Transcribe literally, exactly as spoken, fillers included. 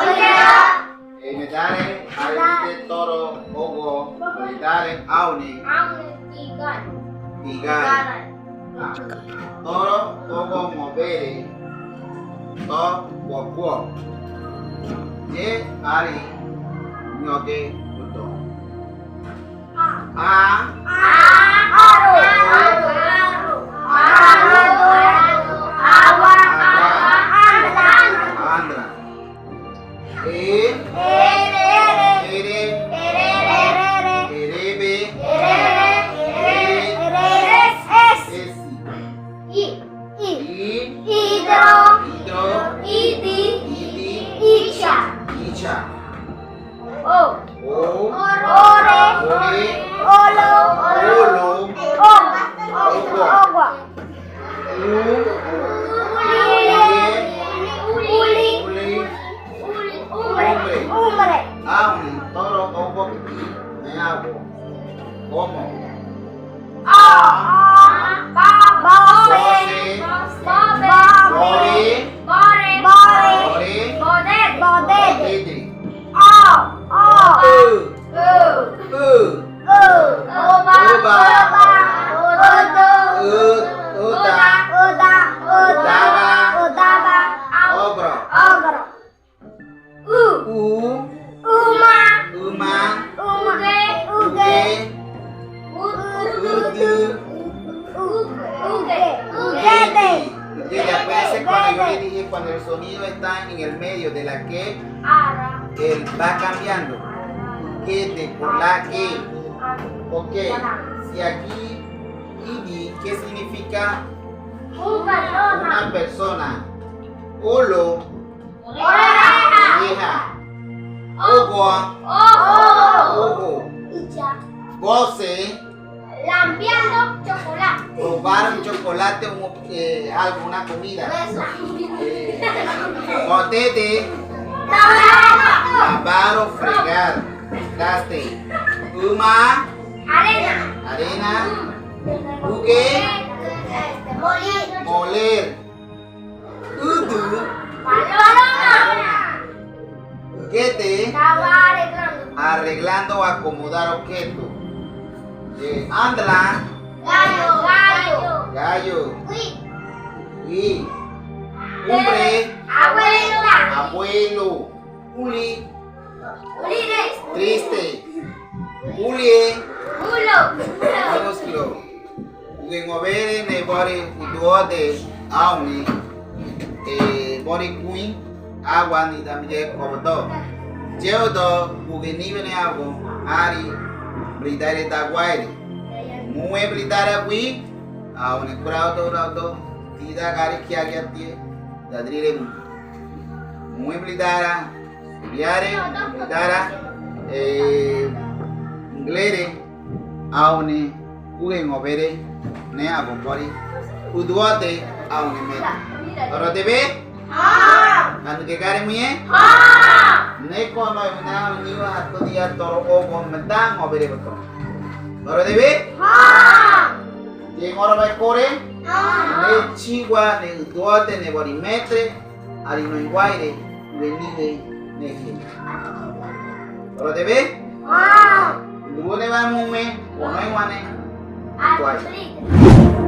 E, medare, arete toro ogo, medare, aune. Aune, tigaru. Tigaru. Toro ogo mobere to kuokuo. Ye ari nyoke kuto. A. A. Aro. Aro. Aro. Awa. Awa. Andra. Andra. E. Ere. Ere. Erere. Erebe. Erebe. Ere. Erere. Esi. Esi. I. I. I. Idro. Idro. Idi. Idi. Icha. Icha. O. O. Ore. Ore. Olo. Olo. Ogwa. Ogwa. Ogwa. U. Uli. Uli. Uli. Uli. Umbre. Umbre. Aune toro ogo kiti ne ago. Komo. A. A. Ba. Ba. Bose. Bose. Bore. Bore. Bore. Bore. Bodede. Bodede. Bodede. O. O. O. O. O. Oba. Oba. Oba. Odo. O. Oda. Oda. Oda. Odaba. Odaba. Ogro. Ogro. U. U. Uma. Uma. Uma. Uge. Uge. Udu. Udu. Uge. Ugede. Ugede. Acuérdense cuando yo le dije, cuando el sonido está en el medio de la ke, él va cambiando. Ugede, por la ke. Ok. Si aquí, idi, ¿qué significa? Una persona. Olo. Oreja. Ojo. Ojo. Ojo. Bose. Lambiendo chocolate. Probaron chocolate, un, eh, algo, una comida. Eso. Eh, bodede. Lavar. Lavar o fregar. Traste. Uma. Arena. Arena. Uge. Este, moler. Moler. Udu. Paloma. Ugede. Estaba arreglando. Arreglando o acomodar objeto. Eh, andra. Gallo. Gallo. Gallo. Ui. Ui. Umbre. Abuela. Abuelo. Uli. Uli. Triste. Ulie. Ulo. Minúsculo. Ugeñovere ne bori uduote aune, e, bori kui, agua ni damije koboto. Yeudo, ugeniwe ne ago, ari, bridaire daguaire. Mue bridaire agui, aune kuraudo, kuraudo, tida gari kiagia tie, dadrire mu. Mue bridaire, Yare, dara, eh, nglere, aune, ugeñovere, ne ago bori uduote, aune mete. Oro debe? Ha. Anu ke gare muye? Ha. Ne kono emna niwa ato dia toro ogo meta ñovere boto. Oro debe? Ha. Ye ngoro bai kore? Ha. Ne chiwa, ne uduote, ne bori mete, Ari no iguaire, uwe niwe, ne hie. Oro debe? Ah. Uwe ne ba mume, o no iguane. Iguaire.